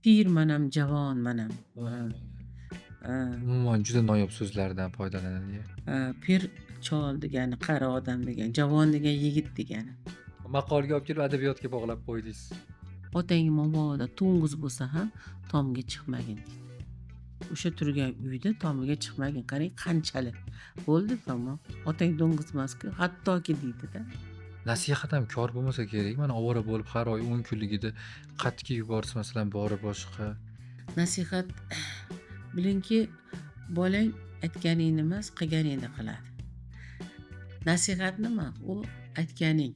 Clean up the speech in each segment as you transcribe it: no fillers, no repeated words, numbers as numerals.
Pirmanam, javonmanam. Umuman juda noyob so'zlardan foydalanadi. Pir chol degani, qari odam degani, javon degan yigit degani. Maqolga olib kelib adabiyotga bog'lab qo'ydingiz. Otang mabodo to'ng'iz bo'lsa ham tomga chiqmagin deydi. O'sha turgan uyda tomiga chiqmagin. Qarang qanchalik. Bo'ldi, tamom. Otang to'ng'iz emas-ku, hattoki deydi-da. Nasihat ham kor bo'lmasa kerak. Mana ovora bo'lib har oy 10 kunligida qatga yuborsa masalan bori boshqa. Nasihat bilingki, bolang aytganingni emas, qilganingni qiladi. Nasihat nima? U aytganing.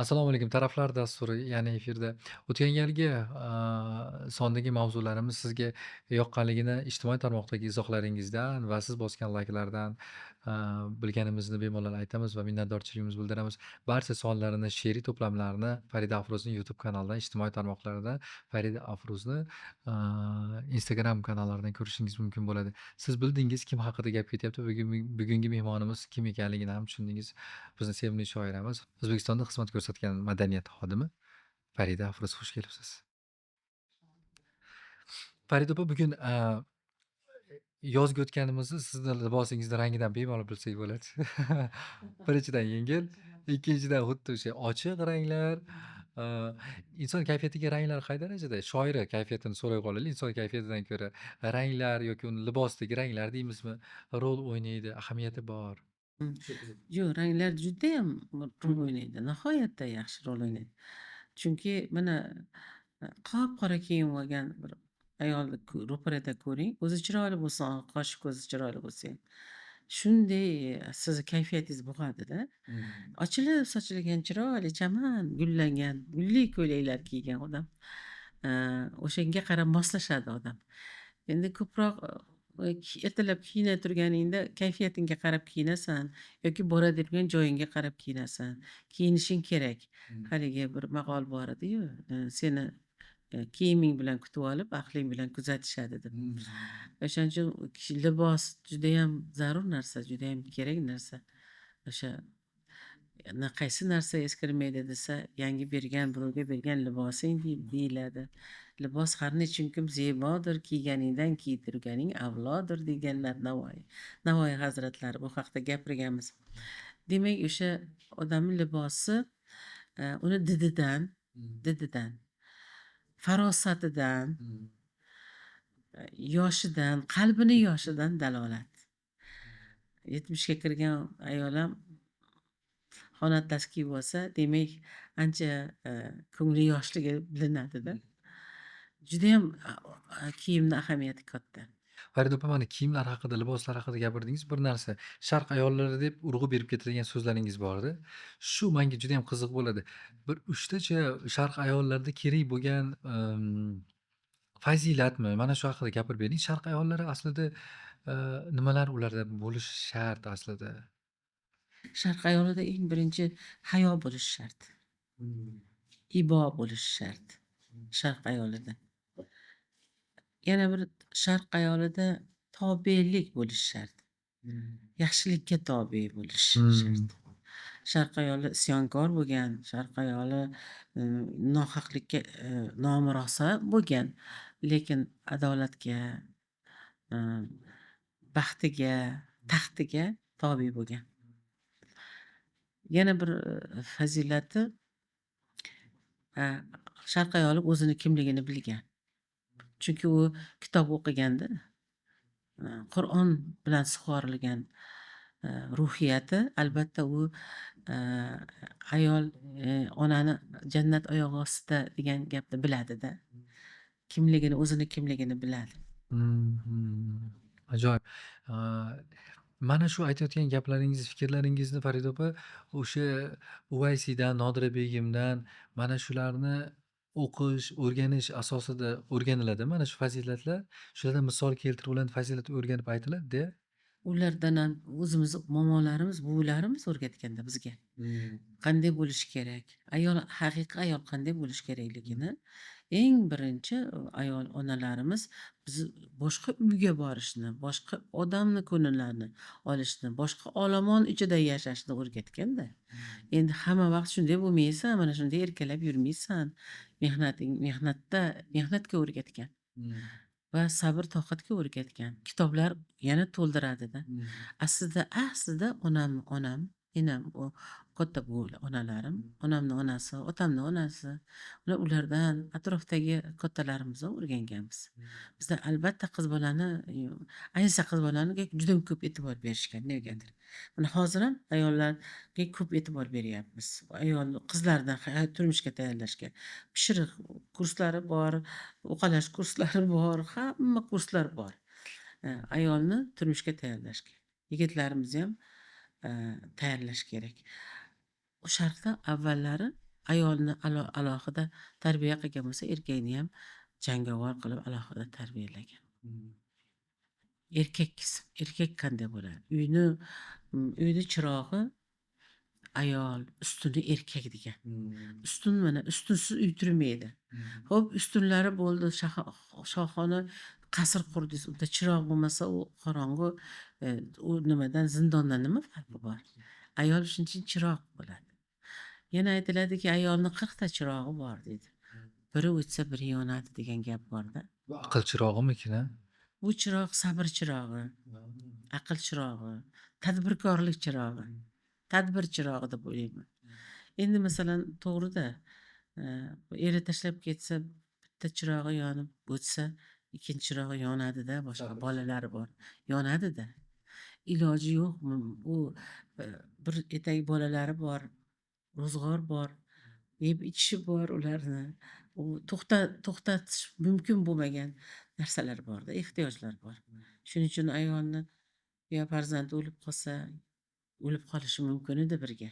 Assalomu alaykum. Taraflar dasturi, ya'ni efirda. O'tgan galgi sondagi mavzularimiz sizga yoqqanligini ijtimoiy tarmoqdagi izohlaringizdan va siz bosgan layklardan bilganimizni bemalol aytamiz va minnatdorchiligimizni bildiramiz. Barcha sonlarini, she'riy to'plamlarini Farida Afruzning YouTube kanalidan, ijtimoiy tarmoqlarda Farida Afruzni Instagram kanallaridan ko'rishingiz mumkin bo'ladi. Siz bildingiz kim haqida gap ketyapti. Bugungi mehmonimiz kim ekanligini ham tushundingiz. Bizni sevimli shoiramiz, O'zbekistonda xizmat ko'rsatgan madaniyat xodimi Farida Afruz, xush kelibsiz. Farida opa, bugun yozga o'tganimizni sizni libosingizni rangidan bemalol bilsak bo'ladi. Birinchidan yengil, ikkinchidan xuddi o'sha ochiq ranglar. Inson kayfiyatiga ranglar qay darajada? Shoira kayfiyatini so'ray qolaylik. Inson kayfiyatidan ko'ra ranglar yoki uni libosidagi ranglar deymizmi, rol o'ynaydi, ahamiyati bor. Yo'q, ranglar judayam rol o'ynaydi. Nihoyatda yaxshi rol o'ynaydi. Chunki mana qop-qora kiyim olgan bir ayolni ro'parada ko'ring, o'zi chiroyli bo'lsin, qoshi ko'zi chiroyli bo'lsa ham. Shunday sizni kayfiyatingiz bo'g'adida. Ochilib sochilgan chiroyli chaman, gullangan, gulli ko'ylaklar kiygan odam, o'shanga qarab moslashadi odam. Endi ko'proq ertalab kiyina turganingda kayfiyatingga qarab kiyinasan yoki boradigan joyingga qarab kiyinasan. Kiyinishing kerak. Haligi bir maqol bor edi-yu, seni kiyiming bilan kutib olib, aqling bilan kuzatishadi deb. O'shaning uchun libos judayam zarur narsa, judayam kerak narsa. O'sha qaysi narsa eskirmaydi desa, yangi bergan, birovga bergan libosing deyiladi. Libos har nechun kim zebodir, kiyganingdan kiydirganing avlodir deganlar Navoiy. Navoiy hazratlari bu haqda gapirganmiz. Demak, o'sha odamning libosi uni dididan, farosatidan, yoshidan, qalbini yoshidan dalolat. 70 ga kirgan ayol ham xona atlas kiyib olsa, demak, ancha ko'ngli yoshligi bilinadi-da. Judayam kiyimni ahamiyati katta. Farida opa, mana kiyimlar haqida, liboslar haqida gapirdingiz. Bir narsa, sharq ayollari deb urg'u berib ketadigan so'zlaringiz bor-da. Shu menga juda ham qiziq bo'ladi. Bir uchtacha sharq ayollarida kerak bo'lgan fazilatmi? Mana shu haqida gapirib bering. Sharq ayollari aslida nimalar ularda bo'lishi shart aslida? Sharq ayolida eng birinchi hayo bo'lishi shart. Ibo bo'lishi shart. Sharq ayolida. Yana bir sharq ayolida tobelik bo'lishi shart. Yaxshilikka tobe bo'lish shart. Sharq ayoli isyonkor bo'lgan, sharq ayoli nohaqlikka nomurosa bo'lgan, lekin adolatga, baxtiga, taxtiga tobe bo'lgan. Yana bir fazilati, sharq ayoli o'zini kimligini bilgan. Chunki u kitob o'qiganda, Qur'on bilan sug'orilgan ruhiyati, albatta u ayol onani jannat oyog'i ostida degan gapni biladida. Kimligini, o'zini kimligini biladi. Ajoyib. Mana shu aytayotgan gaplaringiz, fikrlaringizni Farida opa o'sha Uvaysiydan, Nodira begimdan mana shularni o'qish, o'rganish asosida o'rganiladi. Mana shu fazilatlar, shulardan misol keltirib, ularning fazilatini o'rganib aytiladi-da. Ulardan ham o'zimiz momolarimiz, buvilarimiz o'rgatganda bizga. Qanday bo'lishi kerak, ayol, haqiqiy ayol qanday bo'lishi kerakligini Eng birinchi ayol onalarimiz bizni boshqa uyga borishni, boshqa odamni ko'ngllarini olishni, boshqa olomon ichida yashashni o'rgatganda. Endi hamma vaqt shunday bo'lmaysan, mana shunday erkalab yurmaysan. Mehnatga o'rgatgan. Va sabr toqatga o'rgatgan. Kitoblar yana to'ldiradida. Aslida onam, enam, u katta buvilar, onalarim, onamni onasi, otamni onasi, ulardan atrofdagi kattalarimizdan o'rganganmiz. Bizda albatta qiz bolani, ayniqsa qiz bolani juda ko'p e'tibor berishgan negadir. Mana hozir ham ayollarga ko'p e'tibor beryapmiz. Ayol qizlarni turmushga tayyorlashga. Pishiriq kurslari bor, uqalash kurslari bor, hamma kurslar bor. Ayolni turmushga tayyorlashga. Yigitlarimizni ham tayyorlash kerak. Sharqda avvallari ayolni alohida tarbiya qilgan bo'lsa, erkakni ham jangovar qilib alohida tarbiyalagan. Erkak qanday bo'ladi? Uyni chirog'i ayol, ustuni erkak degan. Ustun mana ustunsiz uy turmaydi. Xo'p, ustunlari bo'ldi, shohona qasr qurdingiz, unda chiroq bo'lmasa u qorong'u, u nimadan, zindondan nima farqi bor? Ayol shuning uchun chiroq bo'ladi. Yana aytiladiki, ayolni 40 ta chirog'i bor deydi. Biri o'chsa biri yonadi degan gap borda. Bu aql chirog'imikin, a? Bu chiroq sabr chirog'i, aql chirog'i, tadbirkorlik chirog'i, tadbir chirog'i deb o'ylayman. Endi masalan, to'g'rida, eri tashlab ketsa, bitta chirog'i yonib o'tsa, ikkinchi chirog'i yonadida, boshqa bolalari bor. Yonadida. Iloji yo'q. U bir etak bolalari bor, ro'zg'or bor, yeb ichishi bor ularni. U to'xtatish mumkin bo'lmagan narsalar borda, ehtiyojlar bor. Shuning uchun ayolni yo farzandi o'lib qolsa, o'lib qolishi mumkin edi birga.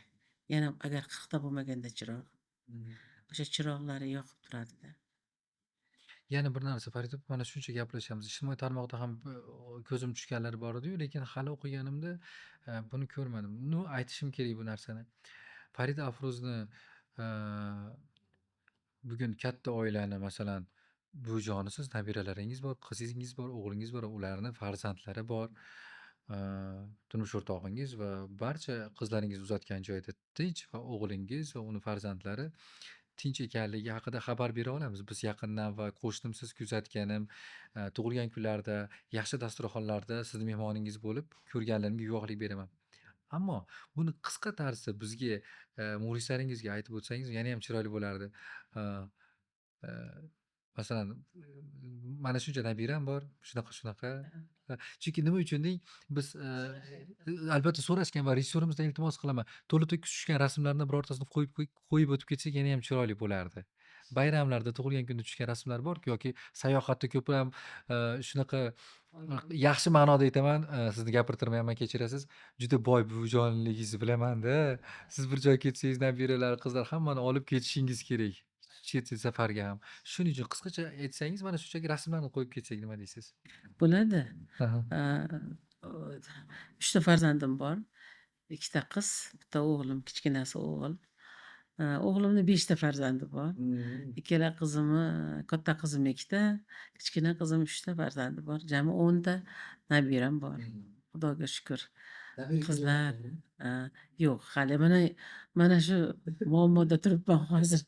Yana agar 40 ta bo'lmaganda chiroq, o'sha chiroqlari yoqib turadida. Yana bir narsa Farida opa, mana shuncha gaplashamiz. Ijtimoiy tarmoqda ham ko'zim tushganlari bor edi-yu, lekin hali o'qiganimda buni ko'rmadim. Ну, aytishim kerak bu narsani. Farida Afruzni bugun katta oilani, masalan, buvijonisiz, nabiralaringiz bor, qizingiz bor, o'g'lingiz bor, ularni farzandlari bor. Turmush o'rtog'ingiz va barcha qizlaringiz uzatgan joyda tinch va o'g'lingiz va uni farzandlari tinch ekanligi haqida xabar bera olamiz. Biz yaqindan va qo'shnimsiz kuzatganim, tug'ilgan kunlarda, yaxshi dasturxonlarda sizni mehmoningiz bo'lib ko'rganlarimga guvohlik beraman. Ammo buni qisqa tarzda bizga, muxlislaringizga aytib o'tsangiz yanayam chiroyli bo'lardi. Masalan, mana shuncha nabiram bor, shunaqa-shunaqa. Chunki nima uchun deng, biz albatta so'rashgan va rejissyorimizdan iltimos qilaman. To'la to'kis tushgan rasmlarni birortasini qo'yib o'tib ketsak yanayam chiroyli bo'lardi. Bayramlarda, tug'ilgan kunda tushgan rasmlar bor-ku yoki sayohatda ko'p ham shunaqa yaxshi ma'noda aytaman, sizni gapirtirmayapman, kechirasiz. Juda boy buvijonligingizni bilaman-da. Siz bir joyga ketsangiz nabiralar, qizlar hammani olib ketishingiz kerak. Chet el safarga ham. Shuning uchun qisqacha aytsangiz, mana shunchaki rasmlarni qo'yib ketsak nima deysiz? Bo'ladi. 3 ta farzandim bor. 2 ta qiz, bitta o'g'lim, kichkinasi o'g'il. O'g'limni 5 ta farzandi bor. Ikkala qizimni, katta qizim 2 ta, kichkina qizim 3 ta farzandi bor. Jami 10 ta nabiram bor. Xudoga shukr. Qizlar, yo'q, hali mana shu muammoda turibman hozir.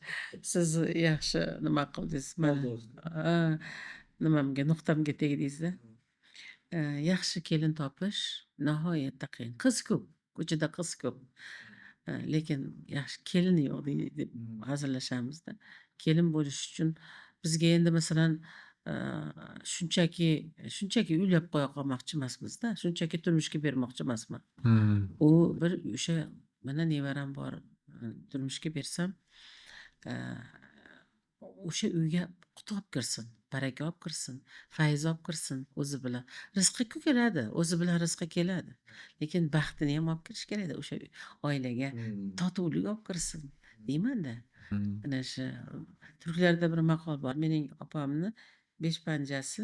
Siz yaxshi nima qildingiz? Mana nimamga, nuqtamga tegdingiz-da. Yaxshi kelin topish nihoyatda qiyin. Qiz ko'p, ko'chada qiz ko'p. Lekin yaxshi kelin yo'q deb hazillashamizda. Kelin bo'lish uchun bizga endi masalan, shunchaki uylab qo'ya qolmoqchi emasmiz-da, shunchaki turmushga bermoqchi emasman. U bir o'sha mana nevaram bor, turmushga bersam, o'sha uyga qut olib kirsin, baraka olib kirsin, fayz olib kirsin o'zi bilan. Rizqi-ku keladi, o'zi bilan rizqi keladi. Lekin baxtini ham olib kirish kerakda o'sha oilaga, totuvlik olib kirsin deyman-da. Mana shu turklarda bir maqol bor. Mening opamni 5 panjasi,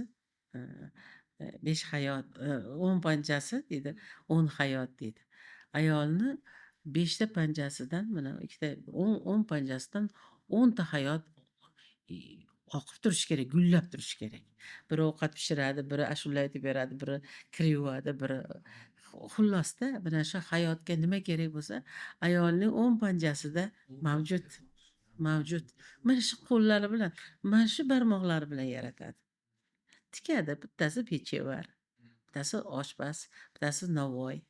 5 hayot, 10 panjasi deydi, 10 hayot deydi. Ayolni 5 ta panjasidan mana 2 ta 10 panjasidan 10 ta hayot Oqib turishi kerak, gullab turishi kerak. Biri ovqat pishiradi, biri ashula aytib beradi, biri kir yuvadi, biri xullasda mana shu hayotga nima kerak bo'lsa, ayolning o'ng panjasida mavjud. Mavjud. Mana shu qo'llari bilan, mana shu barmoqlari bilan yaratadi. Tikadi, bittasi pechevar, bittasi oshpaz, bittasi navoiy.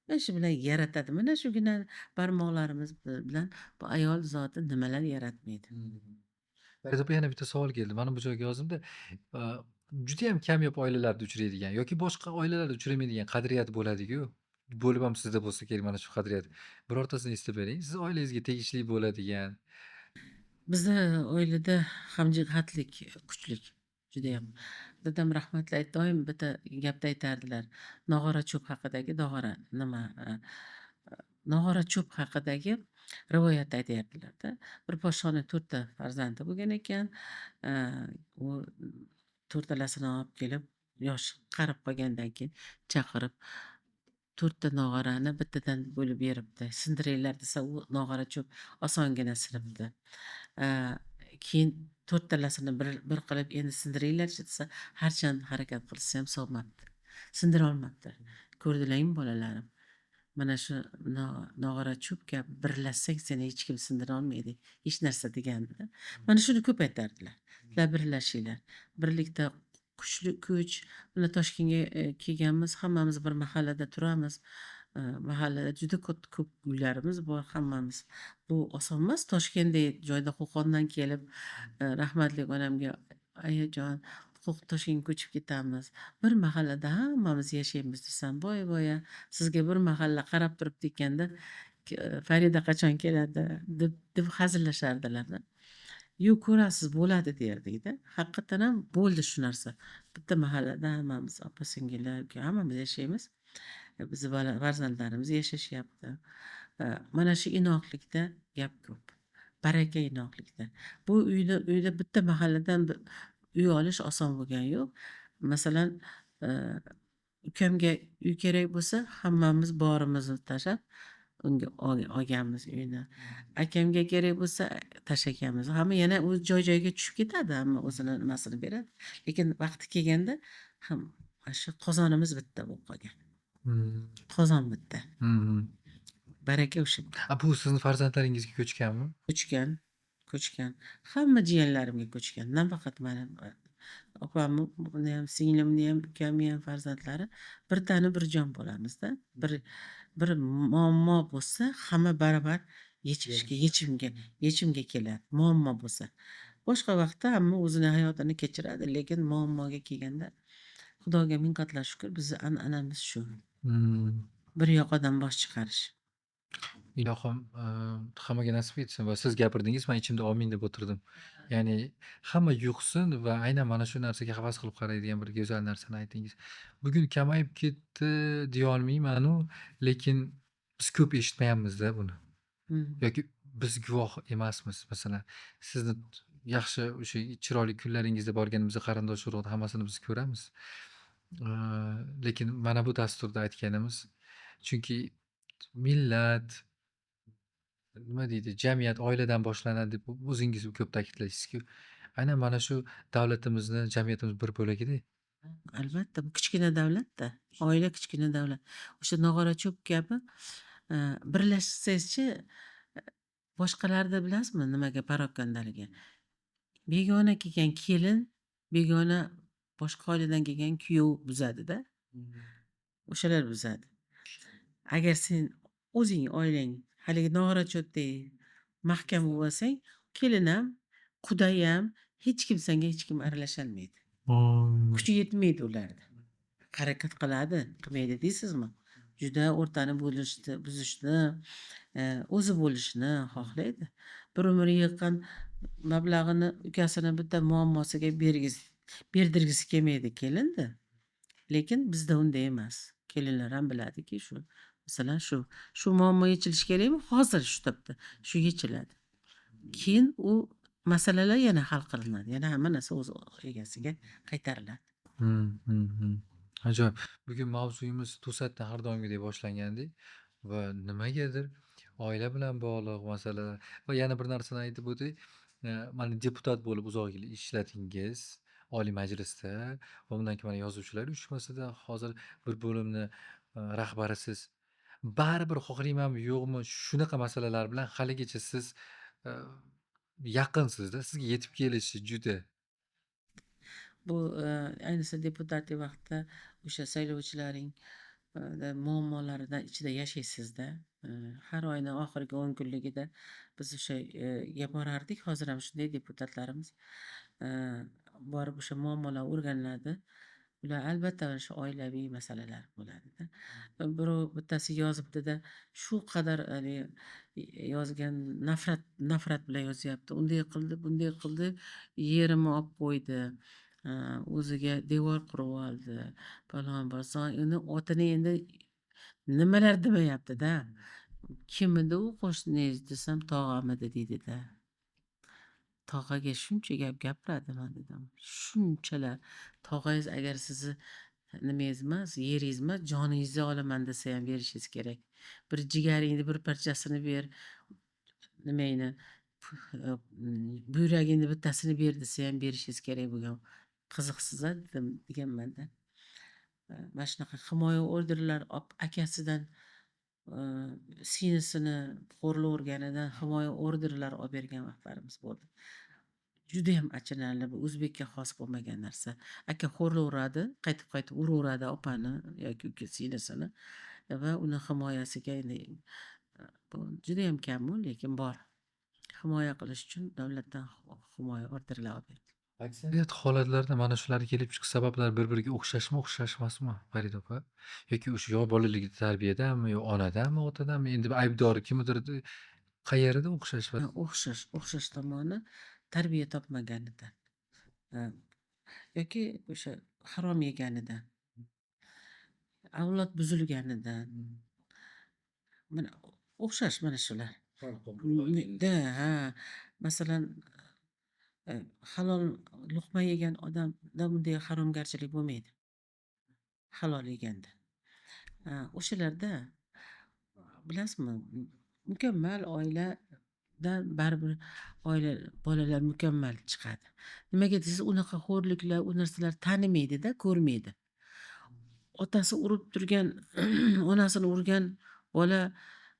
Mana shu bilan yaratadi. Mana shugina barmoqlarimiz bilan bu ayol zoti nimalar yaratmaydi. Farida opa, yana bitta savol keldi. Mana bu joyga yozdim-da. Judayam kamyob oilalarda uchraydigan yoki boshqa oilalarda uchramaydigan qadriyat bo'ladi-ku. Bo'lib ham sizda bo'lsa kerak mana shu qadriyat. Birortasini eslatib bering. Siz oilangizga tegishli bo'ladigan. Bizni oilada hamjihatlik kuchlik judayam. Dadam rahmatli doim bitta gapda aytardilar. Nog'ora cho'p haqidagi nog'ora nima nog'ora cho'p haqidagi rivoyat aytardilar-da. Bir podshoning 4 ta farzandi bo'lgan ekan. U to'rttalasini olib kelib, yosh qarib qolgandan keyin chaqirib 4 ta nog'orani bittadan bo'lib beribdi. Sindiringlar desa, u nog'ora cho'p osongina sinibdi. Keyin to'rttalasini bir qilib endi sindiringlarchi desa, harchand harakat qilsa ham solmabdi. Sindira olmabdi. Ko'rdilaringmi bolalarim? Mana shu nog'ora cho'p kabi birlashsang seni hech kim sindira olmaydi. Hech narsa degandi. Mana shuni ko'p aytardilar. Sizlar birlashinglar. Birlikda kuchli kuch. Mana Toshkentga kelganmiz, hammamiz bir mahallada turamiz. Mahallada juda ko'p uylarimiz bor hammamiz. Bu oson emas. Toshkentdek joyda Qo'qondan kelib, rahmatli onamga ayajon, Toshkentga ko'chib ketamiz. Bir mahallada hammamiz yashaymiz desam, voy voya, sizga bir mahalla qarab turibdi ekanda, Farida qachon keladi deb hazillashardilar-da. Yo'q, ko'rasiz, bo'ladi derdik-da. Haqiqatan ham bo'ldi shu narsa. Bitta mahallada hammamiz opa singillar, uka hammamiz yashaymiz. Bizni farzandlarimiz yashashyapti. Mana shu inoqlikda gap ko'p. Baraka inoqlikda. Bu uyda bitta mahalladan uy olish oson bo'lgani yo'q. Masalan, ukamga uy kerak bo'lsa, hammamiz borimizni tashlab unga olganmiz uyni. Akamga kerak bo'lsa tashlaganmiz. Hamma yana o'z joy-joyiga tushib ketadi, hamma o'zini nimasini beradi. Lekin vaqti kelganda ham mana shu qozonimiz bitta bo'lib qolgan. Qozon bitta. Baraka o'sha. Bu sizni farzandlaringizga ko'chganmi? Ko'chgan, ko'chgan. Hamma jiyanlarimga ko'chgan. Nafaqat meni opamni ham, singlimni ham, ukamni ham farzandlari bir tani bir jon bo'lamizda. Bir muammo bo'lsa, hamma baravar yechishga, yechimga keladi. Muammo bo'lsa. Boshqa vaqtda hamma o'zini hayotini kechiradi, lekin muammoga kelganda Xudoga ming qatla shukr, bizni an'anamiz shu. Bir yoqadan bosh chiqarish. Ilohim, hammaga nasib etsin va siz gapirdingiz, men ichimda omin deb o'tirdim. Ya'ni hamma yuqsin va aynan mana shu narsaga havas qilib qaraydigan bir go'zal narsani aytdingiz. Bugun kamayib ketdi deya olmayman-u, lekin biz ko'p eshitmayapmiz-da buni. Yoki biz guvoh emasmiz. Masalan, sizni yaxshi o'sha chiroyli kunlaringizda borganimizda qarindosh urug' hammasini biz ko'ramiz. Lekin mana bu dasturda aytganimiz, chunki millat nima deydi, jamiyat oiladan boshlanadi deb o'zingiz ko'p ta'kidlaysizku. Aynan mana shu davlatimizni, jamiyatimiz bir bo'lagida. Albatta, bu kichkina davlat-da. Oila kichkina davlat. O'sha nog'ora cho'p kabi birlashsangizchi, boshqalarda bilasizmi nimaga parokandaligi? Begona kelgan kelin, begona boshqa oiladan kelgan kuyov buzadi-da. O'shalar buzadi. Agar sen o'zing oilang haligi nog'ora cho'pdek mahkam bo'lsang, kelin ham, quda ham hech kim senga hech kim aralasholmaydi. Kuchi yetmaydi ularda. Harakat qiladi, qilmaydi deysizmi? Juda o'rtani bo'lishni, buzishni, o'zi bo'lishni xohlaydi. Bir umr yig'gan mablag'ini ukasini bitta muammosiga berdirgisi kelmaydi kelinda. Lekin bizda unday emas. Kelinlar ham biladiki shu. Masalan, shu muammo yechilishi kerakmi? Hozir shu topda shu yechiladi. Keyin u masalalar yana hal qilinadi. Yana hamma narsa o'z egasiga qaytariladi. Ajoyib. Bugun mavzuyimiz to'satdan har doimgidek boshlangandi va nimagadir oila bilan bog'liq masalalar va yana bir narsani aytib o'tay. Mana deputat bo'lib uzoq yil ishladingiz Oliy Majlisda va undan keyin mana yozuvchilar uyushmasida hozir bir bo'limni rahbarisiz. Baribir xohlaymanmi, yo'qmi, shunaqa masalalar bilan haligacha siz yaqinsizda, sizga yetib kelishi juda. Bu ayniqsa deputatlik vaqtida o'sha saylovchilaring muammolaridan ichida yashaysizda. Har oyni oxirgi 10 kunligida biz o'sha borardik. Hozir ham shunday deputatlarimiz borib o'sha muammolar o'rganiladi. Ular albatta mana shu oilaviy masalalar bo'ladida. Birov bittasi yozibdida, shu qadar haligi yozgan nafrat bilan yozyapti. Unday qildi, bunday qildi, yerimni olib qo'ydi. O'ziga devor qurib oldi. Falon bason uni otini endi nimalar demayapti-da. Kim edi u qo'shningiz desam, tog'am edi deydi-da. Tog'aga shuncha gap gapiradimi dedim. Shunchalar tog'angiz agar sizni nimangiz emas, yeringiz emas, joningizni olaman desa ham berishingiz kerak. Bir jigaringni bir parchasini ber, nimangni, buyragingni bittasini ber desa ham berishingiz kerak bo'lgan. Qiziqsiz-a dedim, deganman-da. Mana shunaqa himoya orderlar akasidan singlisini xo'rlaverganidan himoya orderlari olib bergan vaqtlarimiz bo'ldi. Judayam achinarli, bu o'zbekka xos bo'lmagan narsa. Aka xo'rlaveradi, qaytib-qaytib uraveradi opani yoki uka singlisini va uni himoyasiga endi bu judayam kam u, lekin bor. Himoya qilish uchun davlatdan himoya orderlari olib berdi. Aksariyat holatlarda mana shular kelib chiqish sabablari bir-biriga o'xshashmi, o'xshashmasmi, Farida opa? Yoki o'sha yo bolalikda tarbiyadami, yo onadanmi, otadanmi? Endi aybdor kimdir qayerida o'xshash va O'xshash tomoni tarbiya topmaganidan yoki o'sha harom yeganidan, avlod buzilganidan. Mana o'xshash mana shular. Da, ha. Masalan, halol luqma yegan odamda bunday haromgarchilik bo'lmaydi. Halol yeganda. O'shalarda bilasizmi, mukammal oiladan baribir oila bolalar mukammal chiqadi. Nimaga desangiz, unaqa xo'rliklar, u narsalar tanimaydi-da, ko'rmaydi. Otasi urib turgan, onasini urgan bola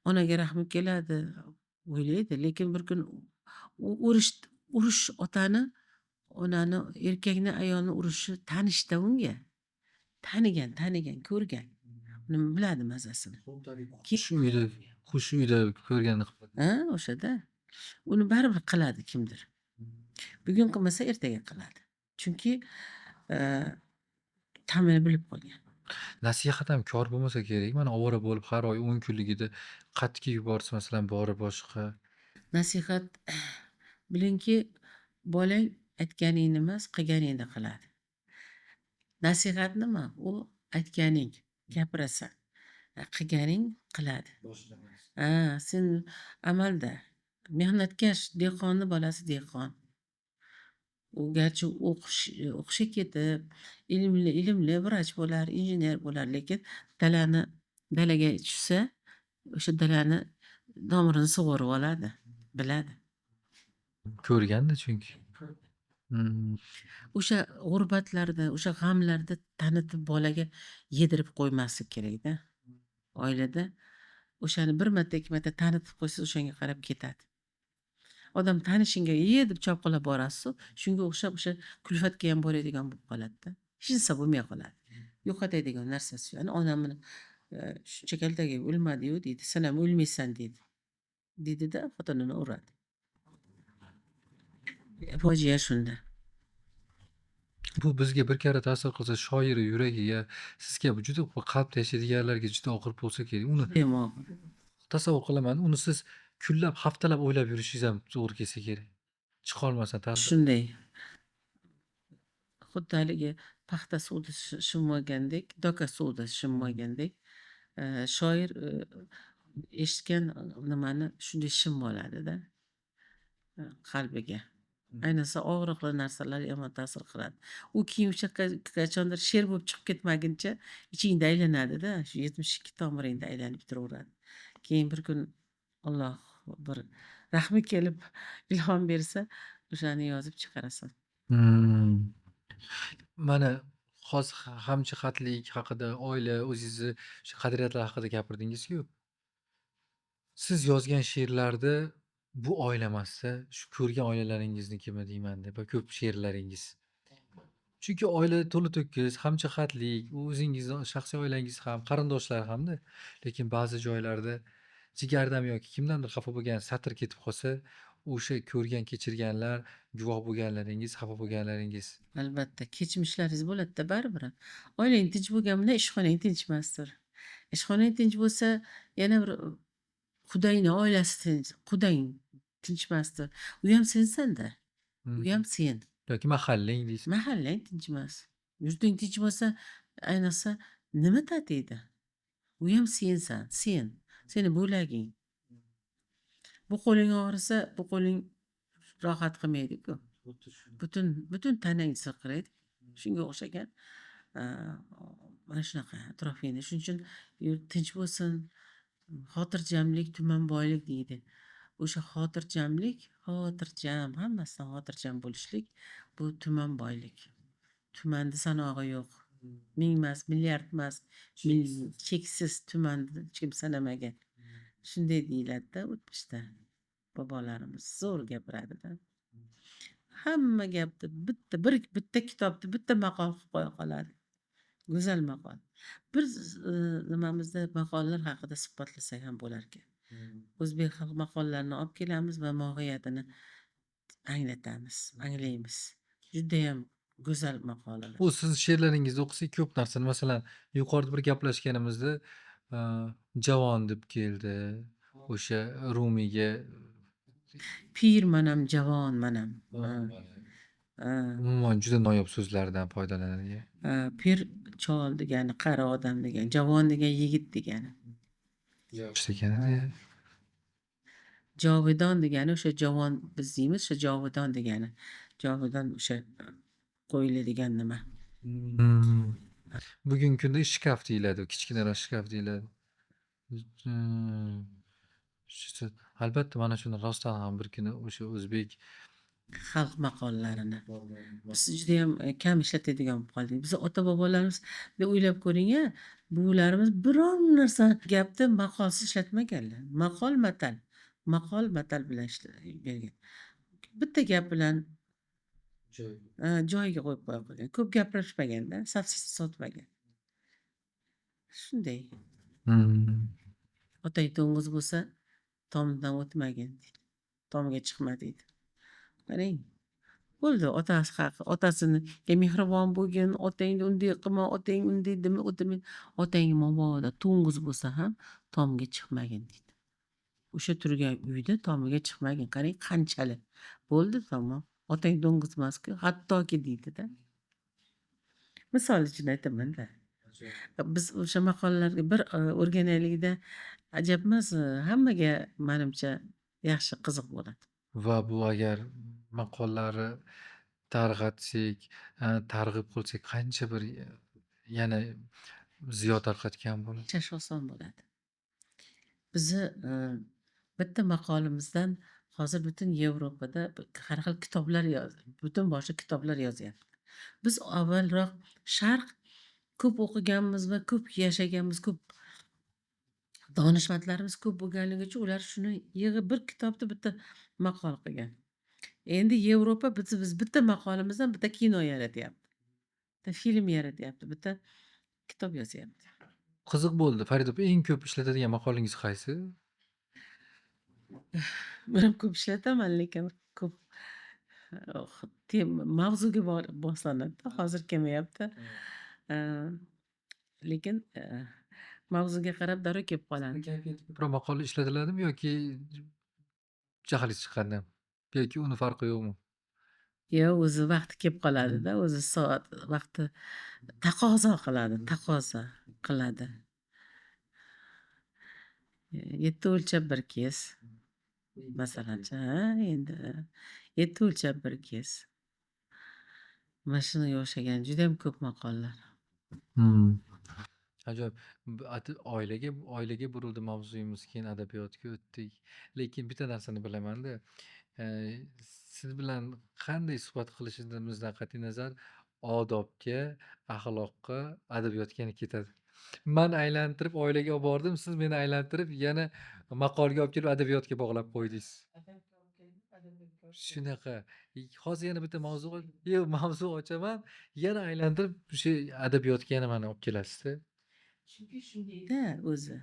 onaga rahmi keladi, o'ylaydi, lekin bir kun u urush otani, onani, erkakni, ayolni urishi tanishda unga. Tanigan, ko'rgan. Uni biladi mazasini. Shu uyda ko'rgan. Ha, o'shada. Uni baribir qiladi kimdir. Bugun qilmasa ertaga qiladi. Chunki ta'mini bilib qolgan. Nasihat ham kor bo'lmasa kerak. Mana ovora bo'lib har oy 10 kunligida qatga yuborsa masalan borib boshqa. Nasihat bilingki, bolang aytganingni emas, qilganingni qiladi. Nasihat nima? U aytganing, gapirasan. Qilganing qiladi. Ha, sen amalda mehnatkash dehqonni bolasi dehqon. U garchi o'qishga ketib, ilmli vrach bo'lar, injener bo'lar, lekin dalaga tushsa, o'sha dalani tomirini sug'urib oladi, biladi. Ko'rganda chunki. O'sha g'urbatlarda, o'sha g'amlarda tanitib bolaga yedirib qo'ymaslik kerakda. Oilada o'shani bir marta, ikki marta tanitib qo'ysa, o'shanga qarab ketadi. Odam tanishingga deb chopqillab borasiz, shunga o'xshab o'sha kulfatga ham boradigan bo'lib qoladi-da. Hech narsa bo'lmay qoladi. Yo'qotadigan narsasi yo'q. Ana onam shuncha kaltaga o'lmadi-yu deydi, sen ham o'lmaysan deydi. Deydi-da, xotinini uradi. Fojia shunda. Bu bizga bir karra ta'sir qilsa, shoir yuragiga, sizga bu juda qalbda yashaydiganlarga juda og'ir bo'lsa kerak. Uni tasavvur qilaman. Uni siz kunlab, haftalab o'ylab yurishingiz ham to'g'ri kelsa kerak. Chiqolmasan ta'sir. Shunday. Xuddi haligi paxta suvda shimolgandek, doka suvda shimolgandek, shoir eshitgan nimani shunday shim oladi-da qalbiga. Ayniqsa og'riqli narsalar yomon ta'sir qiladi. U keyin o'sha qachondir she'r bo'lib chiqib ketmaguncha ichingda aylanadi-da, shu 72 tomiringda aylanib turaveradi. Keyin bir kun Alloh bir rahmi kelib ilhom bersa, o'shani yozib chiqarasan. Mana hozir hamjihatlik haqida, oila, o'zingizni shu qadriyatlar haqida gapirdingiz-ku. Siz yozgan she'rlarda bu oila emas-da, shu ko'rgan oilalaringiznikimi deyman-da, va ko'p she'rlaringiz. Chunki oila to'la-to'kis, hamjihatlik, u o'zingizni shaxsiy oilangiz ham, qarindoshlar hamda. Lekin ba'zi joylarda jigardan yoki kimdandir xafa bo'lgan satr ketib qolsa, o'sha ko'rgan, kechirganlar, guvoh bo'lganlaringiz, xafa bo'lganlaringiz. Albatta, kechmishlaringiz bo'ladi-da baribir ham. Oilang tinch bo'lgan bilan ishxonang tinch emasdir. Ishxonang tinch bo'lsa, yana bir qudangni oilasi tinch, qudang tinch emasdir. U ham sensan-da. U ham sen. Yoki mahallang deysiz. Mahallang tinch emas. Yurting tinch bo'lsa, ayniqsa nima tatiydi? U ham sensan, sen. Seni bo'laging. Bu qo'ling og'risa, bu qo'ling rohat qilmaydi-ku. Butun tanang sirqiraydi. Shunga o'xshagan mana shunaqa atrofingda. Shuning uchun yurt tinch bo'lsin, xotirjamlik tuman boylik deydi. O'sha xotirjamlik, xotirjam, hammasidan xotirjam bo'lishlik bu tuman boylik. Tumanni sanog'i yo'q. Ming emas, milliard emas, cheksiz tumanni hech kim sanamagan. Shunday deyiladi-da o'tmishda. Bobolarimiz zo'r gapiradi-da. Hamma gapni bitta kitobni bitta maqol qilib qo'ya qoladi. Go'zal maqol. Bir nimamizda maqollar haqida suhbatlasak ham bo'lar ekan. O'zbek xalq maqollarini olib kelamiz va mohiyatini anglatamiz, anglaymiz. Judayam go'zal maqolalar. Bu siz she'rlaringizni o'qisak ko'p narsani, masalan, yuqorida bir gaplashganimizda javon deb keldi. O'sha Rumiyga Pir manam, javon manam. Umuman juda noyob so'zlardan foydalanadi. Pir chol degani, qari odam degani, javon degan yigit degani. Yosh degani. Jovidon degani o'sha javon biz deymiz, o'sha jovidon degani. Jovidon o'sha qo'yiladigan nima. Bugungi kunda shkaf deyiladi, kichkinaroq shkaf deyiladi. Albatta mana shuni rostdan ham bir kuni o'sha o'zbek xalq maqollarini biz judayam kam ishlatadigan bo'lib qoldik. Biz ota-bobolarimiz o'ylab ko'ring-a, buvilarimiz biron narsa gapni maqolsiz ishlatmaganlar. Maqol matal, maqol matal bilan bergan. Bitta gap bilan joyiga qo'yib qo'ya qo'ygan. Ko'p gapirishmaganda, safsata sotmagan. Shunday. Otang to'ng'iz bo'lsa, tomdan o'tmagin deydi. Tomga chiqma deydi. Qarang. Bo'ldi, otasi haqi, otasiniga mehribon bo'lgin, otangni unday qilma, otang unday dema, o'tirma. Otang mabodo to'ng'iz bo'lsa ham tomga chiqmagin deydi. O'sha turgan uyda tomiga chiqmagin. Qarang, qanchalik. Bo'ldi, tamom. Otang to'ng'iz emas-ku, hattoki deydi-da. Misol uchun aytaman-da. Biz o'sha maqollarga bir o'rganaylikda ajab emas, hammaga menimcha yaxshi qiziq bo'ladi. Va bu agar maqollarni targ'atsak, targ'ib qilsak qancha bir yana ziyo tarqatgan bo'ladi. Yashash oson bo'ladi. Bizni bitta maqolimizdan hozir butun Yevropada har xil kitoblar butun boshli kitoblar yozyapti. Biz avvalroq sharq ko'p o'qiganmiz va ko'p yashaganmiz, ko'p donishmandlarimiz ko'p bo'lganligi uchun ular shuni yig'ib bir kitobda bitta maqol qilgan. Endi Yevropa biz bitta maqolimizdan bitta kino yaratyapti. Bitta film yaratyapti, bitta kitob yozyapti. Qiziq bo'ldi. Farida opa, eng ko'p ishlatadigan maqolingiz qaysi? Men ham ko'p ishlataman, lekin ko'p mavzuga boslanadi-da, hozir kelmayapti. Lekin mavzuga qarab darrov kelib qoladi. Kayfiyati ko'proq maqol ishlatiladimi yoki jahlingiz chiqqanda? Yoki uni farqi yo'qmi? Yo'q, o'zi vaqti kelib qoladida, o'zi soat vaqti taqozo qiladi, taqozo qiladi. 7 o'lchab bir kes. Masalanchi, ha, endi 7 o'lchab bir kes. Mana shunga o'xshagan juda ham ko'p maqollar. Ajoyib. Oilaga burildi mavzuyimiz, keyin adabiyotga o'tdik. Lekin bitta narsani bilaman-da, siz bilan qanday suhbat qilishimizdan qat'iy nazar, odobga, axloqqa, adabiyotga yana ketadi. Man aylantirib oilaga olib bordim, siz meni aylantirib yana maqolga olib kelib adabiyotga bog'lab qo'ydingiz. Shunaqa. Hozir yana bitta mavzu, yo'q, mavzu ochaman, yana aylantirib o'sha adabiyotga yana mani olib kelasizda. Chunki shundayda o'zi.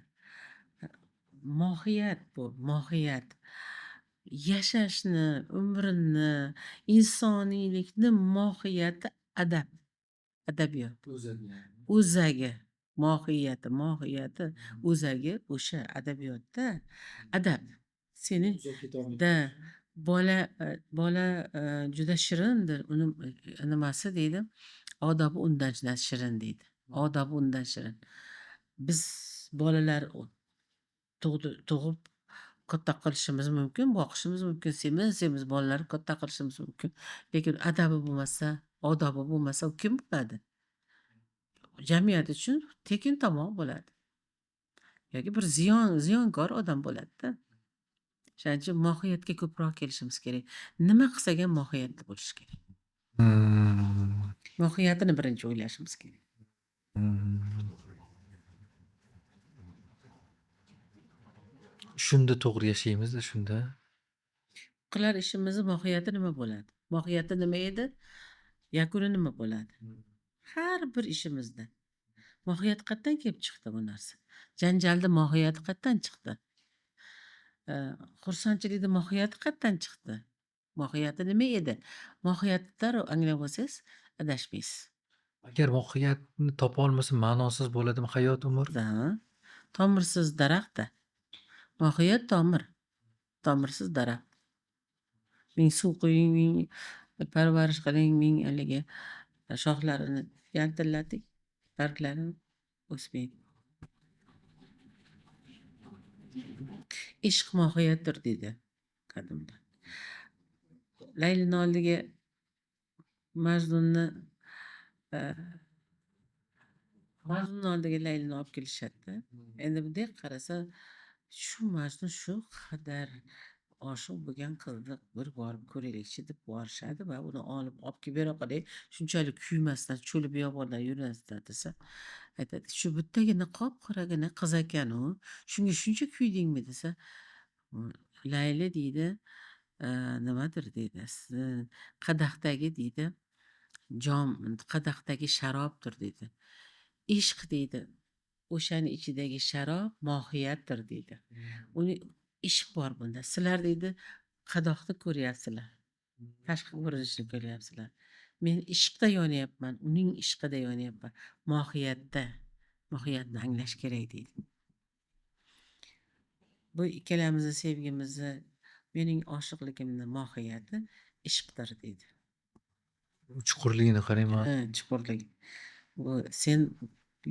Mohiyat bu, mohiyat. Yashashni, umrini, insoniylikni mohiyati adab, adabiyot. O'zagi, mohiyati, o'zagi o'sha adabiyotda adab. Seni da bola juda shirindir, uni nimasi deydi? Odobi undan shirin deydi. Odobi undan shirin. Biz bolalar tug'ib katta qilishimiz mumkin, boqishimiz mumkin, semiz bolalarni katta qilishimiz mumkin. Lekin adabi bo'lmasa, odobi bo'lmasa, u kim bo'ladi? Jamiyat uchun tekin tomoq bo'ladi. Yoki bir ziyonkor odam bo'ladi-da. Shuning uchun mohiyatga ko'proq kelishimiz kerak. Nima qilsak ham mohiyatda bo'lishi kerak. Mohiyatini birinchi o'ylashimiz kerak. Shunda to'g'ri yashaymiz-da, shunda. Qilar ishimizni mohiyati nima bo'ladi? Mohiyati nima edi? Yakuni nima bo'ladi? Har bir ishimizda mohiyat qayerdan kelib chiqdi bu narsa? Janjalni mohiyati qayerdan chiqdi? Xursandchilikni mohiyati qayerdan chiqdi? Mohiyati nima edi? Mohiyatni darrov anglab olsangiz, adashmaysiz. Agar mohiyatni topa olmasa, ma'nosiz bo'ladimi hayot, umr? Da, tomirsiz daraxtda. Mohiyat tomir. Tomirsiz daraxt. Ming suv quying, ming parvarish qiling, ming haligi shoxlarini yaltillating, barglarini o'smaydi. Ishq mohiyatdir deydi qadimda. Laylini oldiga Majnunni Majnunni oldiga Laylini olib kelishadi. Endi bunday qarasa, shu Majnun shu qadar oshiq bo'lgan qizni bir borib ko'raylikchi deb borishadi va uni olib kelib bera qoling, shunchalik kuymasdan, cho'li biyobonda yurmasdan desa, aytadi, shu bittagina qop-qoragina qiz ekan u, shunga shuncha kuydingmi desa, Layli deydi, nimadir deydi, qadahdagi deydi, jom, qadahdagi sharobdir deydi. Ishq deydi, o'shani ichidagi sharob mohiyatdir deydi. Uni ishq bor bunda. Sizlar deydi, qadoqni ko'ryapsizlar. Tashqi ko'rinishni ko'ryapsizlar. Men ishqda yonyapman, uning ishqida yonyapman. Mohiyatda, mohiyatni anglash kerak deydi. Bu ikkalamizni sevgimizni, mening oshiqligimni mohiyati ishqdir deydi. Chuqurligini qarang. Ha, chuqurligi. Bu sen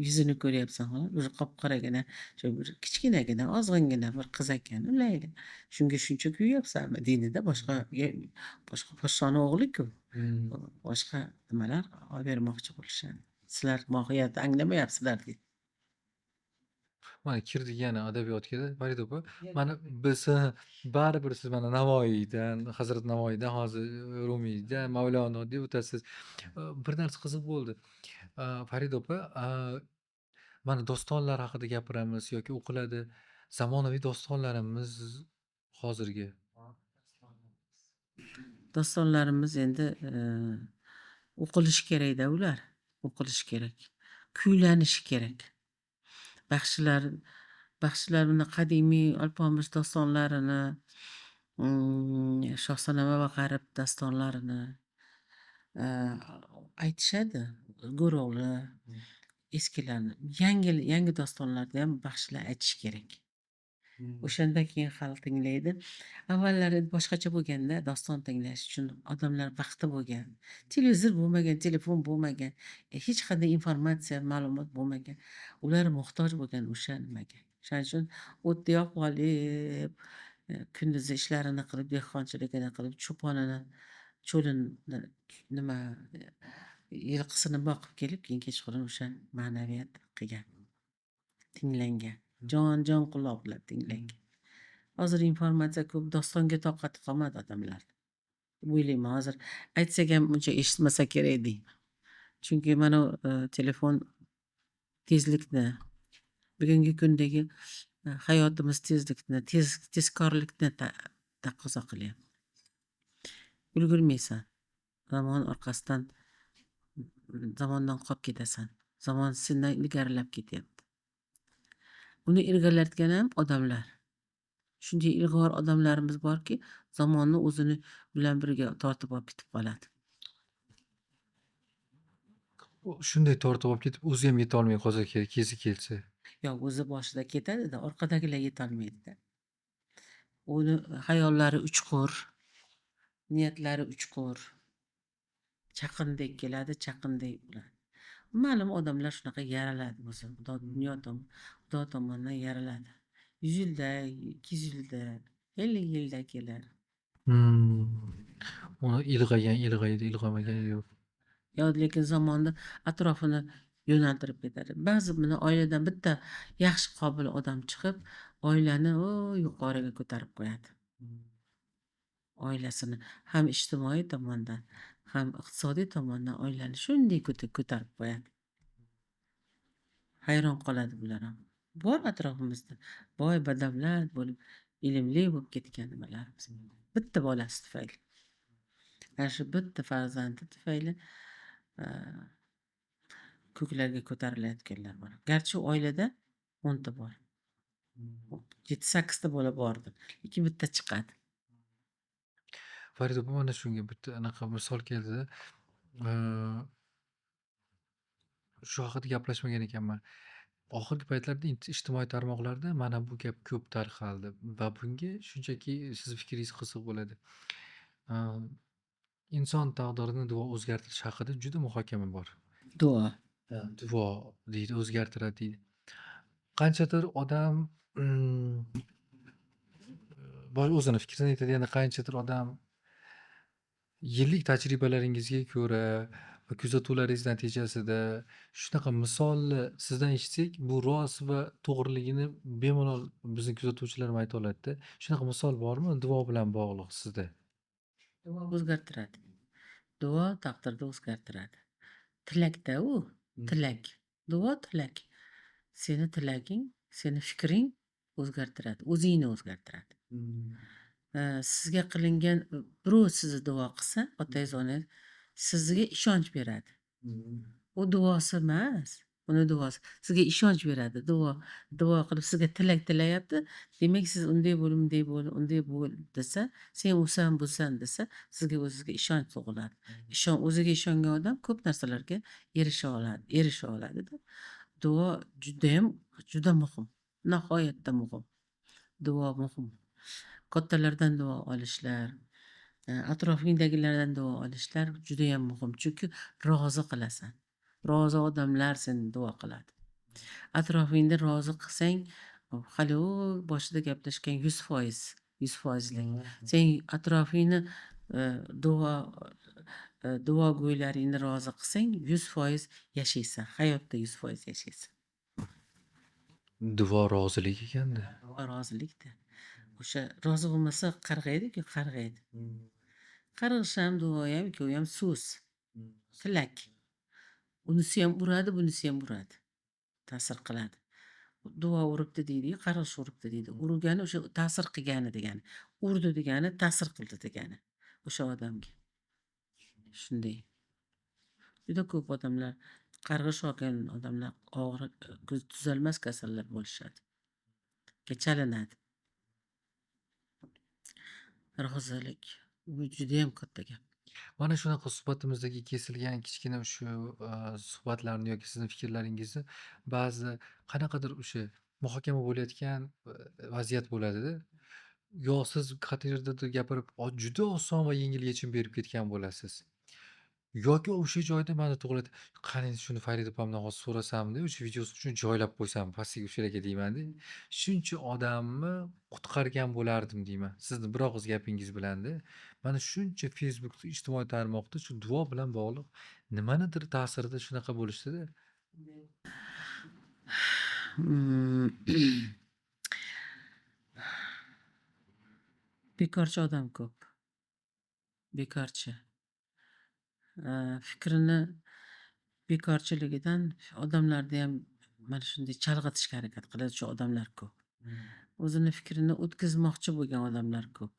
yuzini ko'ryapsan, xolos, bir qop-qoragina, shu bir kichkinagina, ozg'ingina bir qiz ekan u Layli. Shunga shuncha kuyyapsanmi deydi-da, boshqa podshoni o'g'li-ku. Boshqa nimalar olib bermoqchi bo'lishadi. Sizlar mohiyatni anglamayapsizlar deydi. Mana kirdik yana adabiyotga, Farida opa. Mana biz baribir siz mana Navoiydan, Hazrat Navoiydan, hozir Rumiydan, Mavlono deb o'tasiz. Bir narsa qiziq bo'ldi. Farida opa, mana dostonlar haqida gapiramiz yoki o'qiladi. Zamonaviy dostonlarimiz hozirgi dostonlarimiz endi o'qilishi kerakda ular. O'qilishi kerak. Kuylanishi kerak. Baxshilar buni qadimiy Alpomish dostonlarini, Shohsanama va G'arib dostonlarini aytishadi. Go'ro'g'li eskilarni. Yangi dostonlarni ham baxshilar aytish kerak. O'shanda keyin xalq tinglaydi. Avvallari boshqacha bo'lganda doston tinglash uchun odamlar vaqti bo'lgan. Televizor bo'lmagan, telefon bo'lmagan, hech qanday informatsiya, ma'lumot bo'lmagan. Ular muhtoj bo'lgan o'sha nimaga. Shuning uchun o'tni yoqib olib, kunduzi ishlarini qilib, dehqonchiligini qilib, cho'ponini, cho'lini nima yilqisini boqib kelib, keyin kechqurun o'sha ma'naviyat qilgan. Tinglangan. Jon quloq bilan tinglangan. Hozir informatsiya ko'p, dostonga toqati qolmadi odamlarda. O'ylayman hozir aytsak ham uncha eshitmasa kerak deyman. Chunki mana telefon tezlikni, bugungi kundagi hayotimiz tezlikni, tezkorlikni taqozo qilyapti. Ulgurmaysan. Zamon orqasidan, zamondan qolib ketasan. Zamon sendan ilgarilab ketyapti. Uni ilgarilatgan ham odamlar. Shunday ilg'or odamlarimiz borki, zamonni o'zini bilan birga tortib olib ketib qoladi. Shunday tortib olib ketib, o'zi ham yetolmay qolsa kerak, kezi kelsa. Yo'q, o'zi boshida ketadi-da, orqadagilar yetolmaydi-da. Uni hayollari uchqur, niyatlari uchqur. Chaqindek keladi, chaqindek bo'ladi. Ma'lum odamlar shunaqa yaraladi o'zi. Xudo tomonidan yaraladi. 100 yilda, 200 yilda, 50 yilda kelar. Uni ilg'agan ilg'aydi, ilg'amagan yo'q. Yo, lekin zamonni atrofini yo'naltirib ketadi. Ba'zi buni oiladan bitta yaxshi qobil odam chiqib, oilani yuqoriga ko'tarib qo'yadi. Oilasini ham ijtimoiy tomondan, ham iqtisodiy tomondan oilani shunday ko'tarib qo'yadi. Hayron qoladi bular ham. Bor atrofimizda boy, badavlat bo'lib, ilmli bo'lib ketgan nimalarimiz. Bitta bolasi tufayli. Ana shu bitta farzandi tufayli ko'klarga ko'tarilayotganlar bor. Garchi oilada 10 ta bor. 7-8 ta bola bordi. Lekin bitta chiqadi. Farida opa, mana shunga bitta anaqa misol keldida. Shu haqida gaplashmagan ekanman. Oxirgi paytlarda ijtimoiy tarmoqlarda mana bu gap ko'p tarqaldi va bunga shunchaki sizni fikringiz qiziq bo'ladi. Inson taqdirini duo o'zgartirish haqida juda muhokama bor. Duo. Duo deydi, o'zgartiradi deydi. Qanchadir odam o'zini fikrini aytadi, yana qanchadir odam yillik tajribalaringizga ko'ra va kuzatuvlaringiz natijasida shunaqa misolni sizdan eshitsak, bu rost va to'g'riligini bemalol bizni kuzatuvchilar ham ayta oladida. Shunaqa misol bormi duo bilan bog'liq sizda? Duo o'zgartiradi. Duo taqdirni o'zgartiradi. Tilakda u, tilak. Duo tilak. Seni tilaging, seni fikring o'zgartiradi, o'zingni o'zgartiradi. Sizga qilingan birov sizni duo qilsa, otangiz, onangiz sizga ishonch beradi. U duosi emas, uni duosi sizga ishonch beradi. Duo qilib sizga tilak tilayapti. Demak, siz unday bo'l, unday bo'l, unday bo'l desa, sen usan, busan desa, sizga o'zizga ishonch tug'iladi. O'ziga ishongan odam ko'p narsalarga erisha oladi, erisha oladida. Duo juda ham, juda muhim. Nihoyatda muhim. Duo muhim. Kattalardan duo olishlar, atrofingdagilardan duo olishlar juda ham muhim. Chunki rozi qilasan. Rozi odamlar seni duo qiladi. Atrofingda rozi qilsang, hali u boshida gaplashgan 100%, 100%lik. Sen atrofingni duogo'ylaringni rozi qilsang, 100% yashaysan. Hayotda 100% yashaysan. Duo rozilik ekanda. Duo rozilikda. O'sha rozi bo'lmasa qarg'aydi-ku, qarg'aydi. Qarg'ish ham, duo ham, ikkovi ham so'z. Tilak. Unisi ham uradi, bunisi ham uradi. Ta'sir qiladi. Duo uribdi deydi-yu, qarg'ish uribdi deydi. Urgani o'sha ta'sir qilgani degani. Urdi degani ta'sir qildi degani o'sha odamga. Shunday. Juda ko'p odamlar qarg'ish olgan odamlar og'ir tuzalmas kasallar bo'lishadi. Chalinadi. Rozilik bu juda ham katta gap. Mana shunaqa suhbatimizdagi kesilgan kichkina shu suhbatlarni yoki sizni fikrlaringizni ba'zi qanaqadir o'sha muhokama bo'layotgan vaziyat bo'ladida. Yo siz qayerdadir gapirib juda oson va yengil yechim berib ketgan bo'lasiz. Yoki o'sha joyda mana tug'iladi. Qani shuni Farida opamdan hozir so'rasamda, o'sha videosini shuni joylab qo'ysam, pastga o'shalarga deymanda. Shuncha odamni qutqargan bo'lardim deyman. Sizni bir og'iz gapingiz bilanda. Mana shuncha Facebookda, ijtimoiy tarmoqda shu duo bilan bog'liq nimanidir ta'sirida shunaqa bo'lishdida. Bekorchi odam ko'p. Bekorchi. Fikrini bekorchiligidan odamlarni ham mana shunday chalg'itishga harakat qiladi shu odamlar ko'p. O'zini fikrini o'tkazmoqchi bo'lgan odamlar ko'p.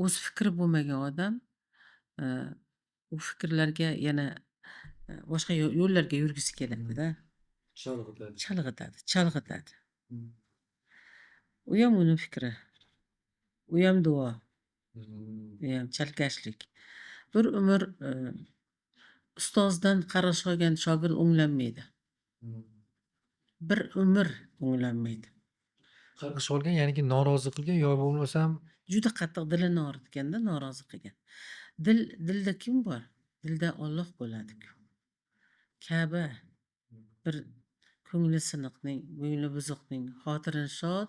O'z fikri bo'lmagan odam u fikrlarga yana boshqa yo'llarga yurgisi keladida. Chalg'itadi. Chalg'itadi, chalg'itadi. U ham uni fikri. U ham duo. U ham chalkashlik. Bir umr ustozdan qarg'ish olgan shogird o'nglanmaydi. Bir umr o'nglanmaydi. Qarg'ish olgan, ya'niki norozi qilgan yo bo'lmasam juda qattiq dilini og'ritganda norozi qilgan. Dilda kim bor? Dilda Alloh bo'ladi-ku. Ka'ba bir ko'ngli siniqning, ko'ngli buzuqning xotirini shod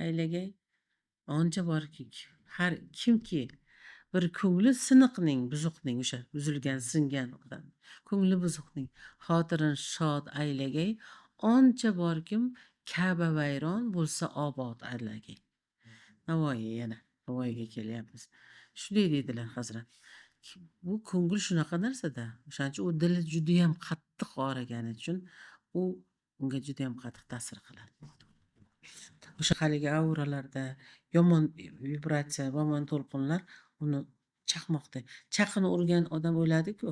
aylagay. Ancha borki, har kimki bir ko'ngli siniqning, buzuqning, o'sha uzilgan, singan odam, ko'ngli buzuqning xotirini shod aylagay, ancha borkim Ka'ba vayron bo'lsa obod aylagay. Navoiy, yana Navoiyga kelyapmiz. Shunday deydilar hazrat. Bu ko'ngil shunaqa narsada. O'shaning uchun u dili juda ham qattiq og'rigani uchun u unga juda ham qattiq ta'sir qiladi. O'sha haligi auralarda yomon vibratsiya, yomon to'lqinlar uni chaqmoqda. Chaqin urgan odam o'ladi-ku.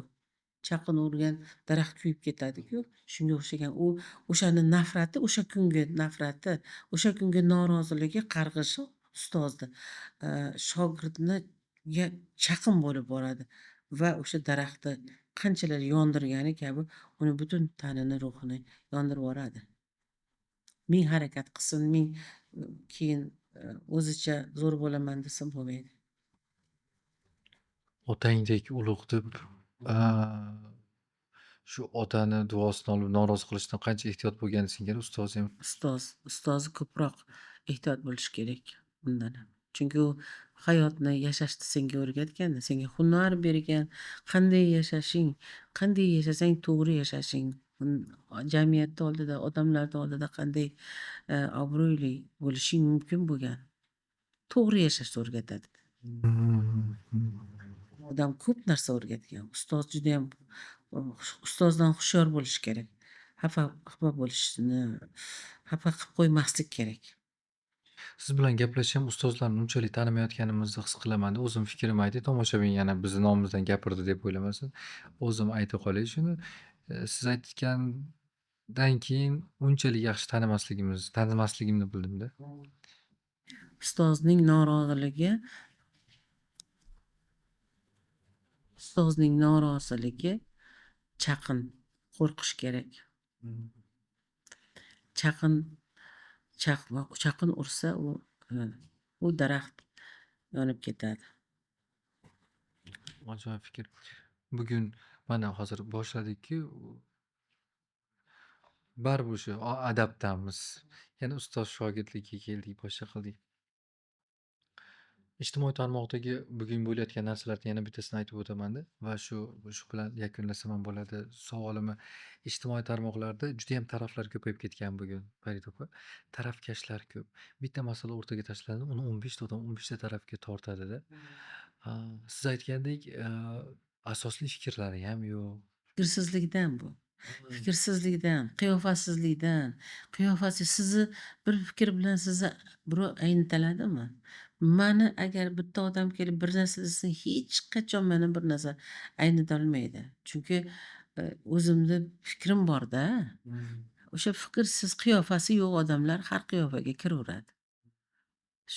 Chaqin urgan daraxt kuyib ketadi-ku. Shunga o'xshagan u o'shani nafrati, o'sha kungi nafrati, o'sha kungi noroziligi, qarg'ishi ustozni shogirdni chaqin bo'lib boradi va o'sha daraxtni qanchalar yondirgani kabi uni butun tanini, ruhini yondirib yuboradi. Ming harakat qilsin, ming keyin o'zicha zo'r bo'laman desa bo'lmaydi. Otangdek ulug' deb shu otani duosini olib norozi qilishdan qancha ehtiyot bo'lgani singari ustoz ham. Ustozi ko'proq ehtiyot bo'lish kerak bundan ham. Chunki u hayotni, yashashni senga o'rgatganda, senga hunar bergan, qanday yashashing, qanday yashasang to'g'ri yashashing, jamiyatda oldida, odamlarda oldida qanday obro'li bo'lishing mumkin bo'lgan. To'g'ri yashashni o'rgatadi. Odam ko'p narsa o'rgatgan. Ustoz juda ham, ustozdan hushyor bo'lish kerak. Xafa bo'lishni, xafa qilib qo'ymaslik kerak. Siz bilan gaplashib ham ustozlarni unchalik tanimayotganimizni his qilaman-da. O'zim fikrimni aytay, tomoshabin yana bizni nomimizdan gapirdi deb o'ylamasin. O'zim ayta qolay shuni. Siz aytgandan keyin unchalik yaxshi tanimasligimni bildimda. Ustozning noroziligi chaqin, qo'rqish kerak. Chaqin ursa u daraxt yonib ketadi. Ajoyib fikr. Bugun mana hozir boshladikki, baribir o'sha adabdamiz. Yana ustoz shogirdlikka keldik, boshqa qildik. Ijtimoiy tarmoqdagi bugun bo'layotgan narsalardan yana bittasini aytib o'taman-da va shu bilan yakunlasam ham bo'ladi savolimni. Ijtimoiy tarmoqlarda juda ham taraflar ko'payib ketgan bugun, Farida opa. Tarafkashlar ko'p. Bitta masala o'rtaga tashlanadi, uni 15 ta odam 15 ta tarafga tortadi-da. Siz aytgandek, asosli fikrlari ham yo'q. Fiksizlikdan bu. Fiksizlikdan, qiyofasizlikdan. Qiyofasi sizni bir fikr bilan sizni birov aynitaladimi? Mani agar bitta odam kelib bir narsa desa, hech qachon meni bir narsa aynitolmaydi. Chunki o'zimda fikrim bor-da. O'sha fikrsiz, qiyofasi yo'q odamlar har qiyofaga kiraveradi.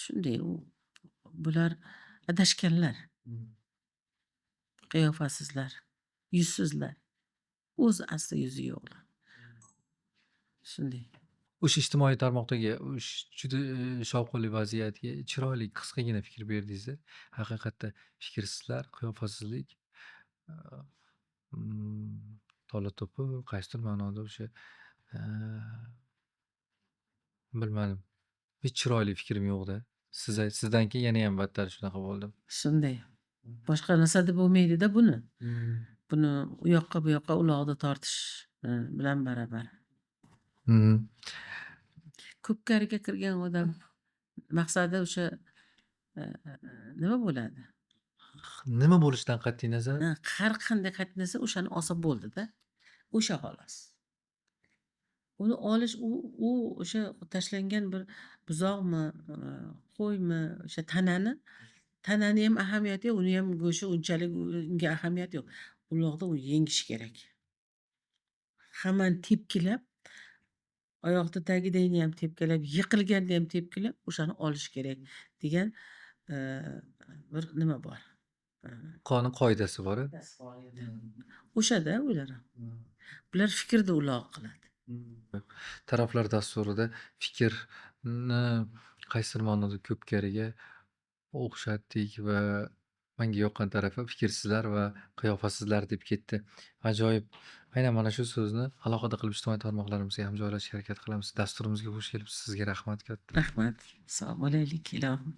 Shunday bular adashganlar. Qiyofasizlar, yuzsizlar. O'z asli yuzi yo'qlar. Shunday. O'sha ijtimoiy tarmoqdagi juda shovqinli vaziyatga chiroyli qisqagina fikr berdingiz-da. Haqiqatda fikrsizlar, qiyofasizlik, tola to'pi qaysidir ma'noda o'sha bilmadim. Hech chiroyli fikrim yo'q-da. Sizdan keyin yana ham battar shunaqa bo'ldim. Shunday. Boshqa narsa deb bo'lmaydi-da buni. Buni u yoqqa bu yoqqa uloqni tortish bilan barobar. Ko'pkariga kirgan odam maqsadi o'sha nima bo'ladi? Nima bo'lishidan qat'iy nazar? Har qanday qat'iy nazar o'shani olsa bo'ldi-da. O'sha xolos. Uni olish u o'sha tashlangan bir buzoqmi, qo'ymi, o'sha tanani ham ahamiyati yo'q, uni ham go'shti unchalik unga ahamiyati yo'q. Uloqda u yengish kerak. Hammani tepkilab, oyoqni tagidagini ham tepkilab, yiqilganda ham tepkilab, o'shani olish kerak degan bir nima bor. Qonun qoidasi bor. O'shada ular. Bular fikrda uloq qiladi. Taraflar dasturida fikrni qaysidir ma'noda ko'pkariga o'xshatdik va menga yoqqan tarafi fikrsizlar va qiyofasizlar deb ketdi. Ajoyib. Aynan mana shu so'zni alohida qilib ijtimoiy tarmoqlarimizga ham joylashga harakat qilamiz. Dasturimizga xush kelibsiz. Sizga rahmat katta. Rahmat. Sog' bo'laylik ilohim.